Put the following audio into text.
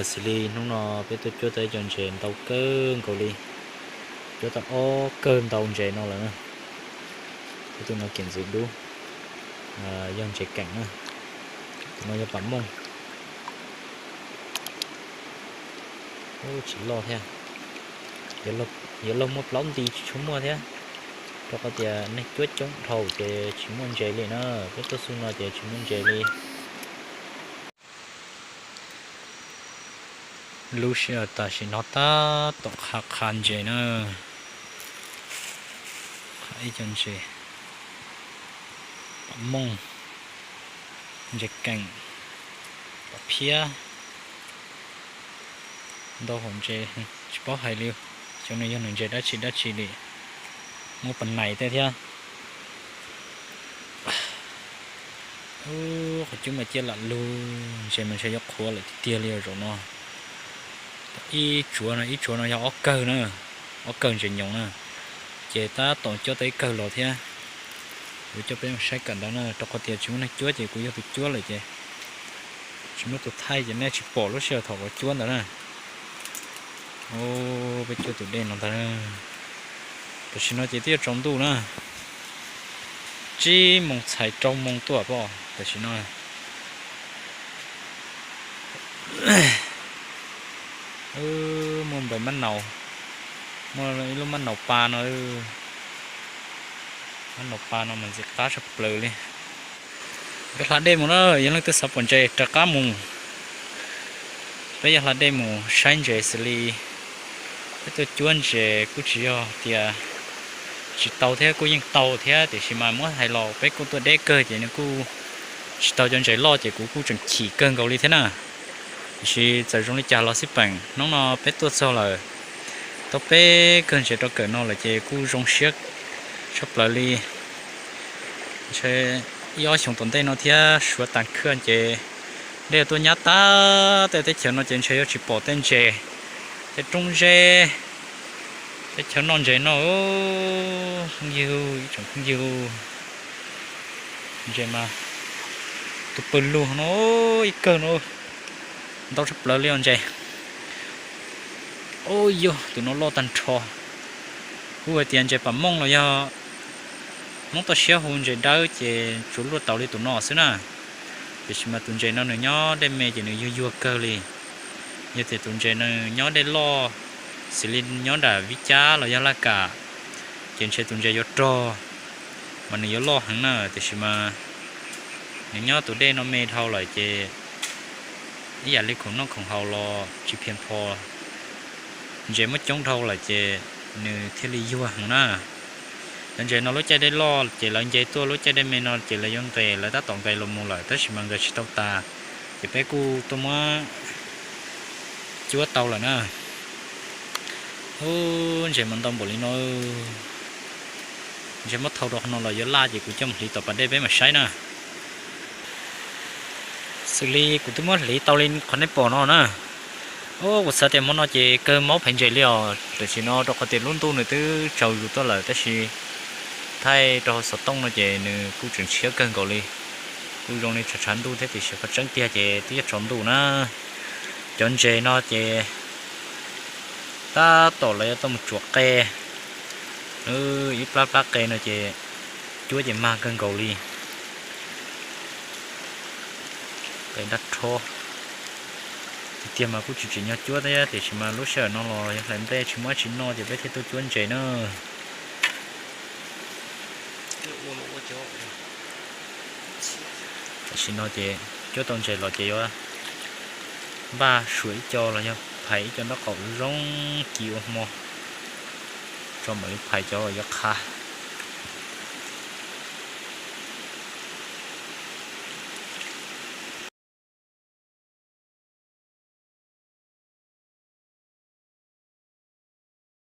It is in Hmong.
Xws li hnub no peb tuaj cuab tau ib co ntses ntau kawg nkaus li, cuab tau ob kawg ntau ntses no lawm na. Peb tus no kiam ntxwv dub, yog ntses keem na. Tus no yog pam mooj. Ub, tsis loj thiab. Yuav luag muab plaub nti tsis tshua muaj thiab, rau qhov tias neeg cuab coob dhau ces tsis muaj ntses li na. Peb tuaj xub no ces tsis muaj ntses li. Lub sij hawm tam sim no tab tom qha qha ntses na, qha ib co ntses, mooj, ntses keem, phiab, ntau hom ntses tsis paub hais li. Xyov nws yog nws ntses dab tsi dab tsi li, muab pas nais tej thiab. Qhov cub mas ciaj lam lug, ntses mas ntshe yuav qhuav lawm tiag tiag li zaum no. Ib tsuav no, ib tsuav no yog ob kawg na, ob kawg ntses nyoos na. Ces tab tom cuab tau ib kawg los thiab, kuv coj peb saib kawm ntawd na, rau qhov tias tsis muaj neeg cuab ces kuv yog tus cuab lawm ces tsis muaj tus thaij ces nej tsis pom lub sij hawm thaum kuv cuab ntawd na. Peb cuab tus dej no ntag. Tam sim no ces twb yuav tsaus ntuj na, tsib moos txhais rau moos tuaj pom tam sim no. Muaj npaws mab naus, muaj ib lub mab naus pa no, mab naus pa no mas ntxim qab tshaj plaws li. Peb hla dej mus na, yog leej twg xav pom ntses rov qab mus. Peb yuav hla dej mus saib ntses xws li peb tuaj cuab ntses kuj tsis yog tias tsis tau thiab, kuj yeej tau thiab, tiam sis mas muab hais los peb kuj tuaj deb kawg ces nws kuj tsis tau cov ntses loj ces kuv kuj tseem chim kawg nkaus li thiab na. Tiam sis txawm zoo li cas los xij peem, hnub no peb tuaj txog lawm, tau peb kawg ntses rau kawm no lawm ces kuj zoo siab tshaj plaws li. Ntshe ib ob xyoos tom ntej no thiab suav tas khawj ces dej tuaj nyab tag tej teb chaws no ces ntshe yuav tsis pom tej ntses, tej roob zeb, tej chaw noj ntses no. Phooj ywg, ib tsoom phooj ywg, ntses mas tus pw lug no, ib kawg no ntau tshaj plaws li os ntses. Ub, yog tus no loj tag nrho. Kuv hais tias ntses pam mooj los yog Hmoob toj siab hu ntses dawb ces tsuas luaj taus li tus no xwb na. Tiam sis mas tus ntses no nws nyob dej me ces nws yuag yuag kawg li. Yog tias tus ntses no nyob dej loj, xws li nyob nram Vib Cab los yog Laj Kam, ces ntshe tus ntses yuav rog, mas nws yuav loj heev na. Tiam sis mas nws nyob tus dej no me dhau lawm ces ib yam li khoom noj khoom haus los tsis phiaj pho, ntses muab coob dhau lawm ces nws thiaj li yuag heev na. Cov ntses no lub caij dej loj ces lawv nce tuaj, lub caij dej me no ces lawv yuav nqes, lawv tab tom nqes los mus lawm tab sis mas nqes tsis tau tas, ces peb kuj tuaj muab cuab tau lawm na. Ub, ntses mas ntau npaum li no, ntses muab thau rau qhov no los yuav laj ces kuv coj mus hliv tom pas dej peb mam saib na. Xws li kuv twb muab hliv tau li qhov nej pom no na. Ub, kuv xav tias hmo no ces kawg maub phev ntses li os, tam sim no rau qhov tias lub ntuj nws twb tsaus zus tuaj lawm tab sis thaij rau hauv xov tooj no ces nws kuj tseem tshiab kawg nkaus li. Kuj zoo li tshav tshav ntuj thiab tiam sis qhov tseeb tiag ces twb yuav tsaus ntuj na. Cov ntses no ces tab tom lawv yuav tuaj mus tsuam qe, ib plab plab qe no ces cuab ces mag kawg nkaus li. Qe dab rho. Tiag tiag mas kuj tsis tsim nyog cuab thiab tiam sis mas lub sij hawm no los yog hlais nplej tsis muaj dab tsi noj ces peb thiaj tuaj cuab ntses na. Tam sim no ces cuab tau ntses los ces yuav npaj suav ib co los yog phais ib co nraub qaum zoo ci ua hmo tso mam li phais cov uas yuav qha.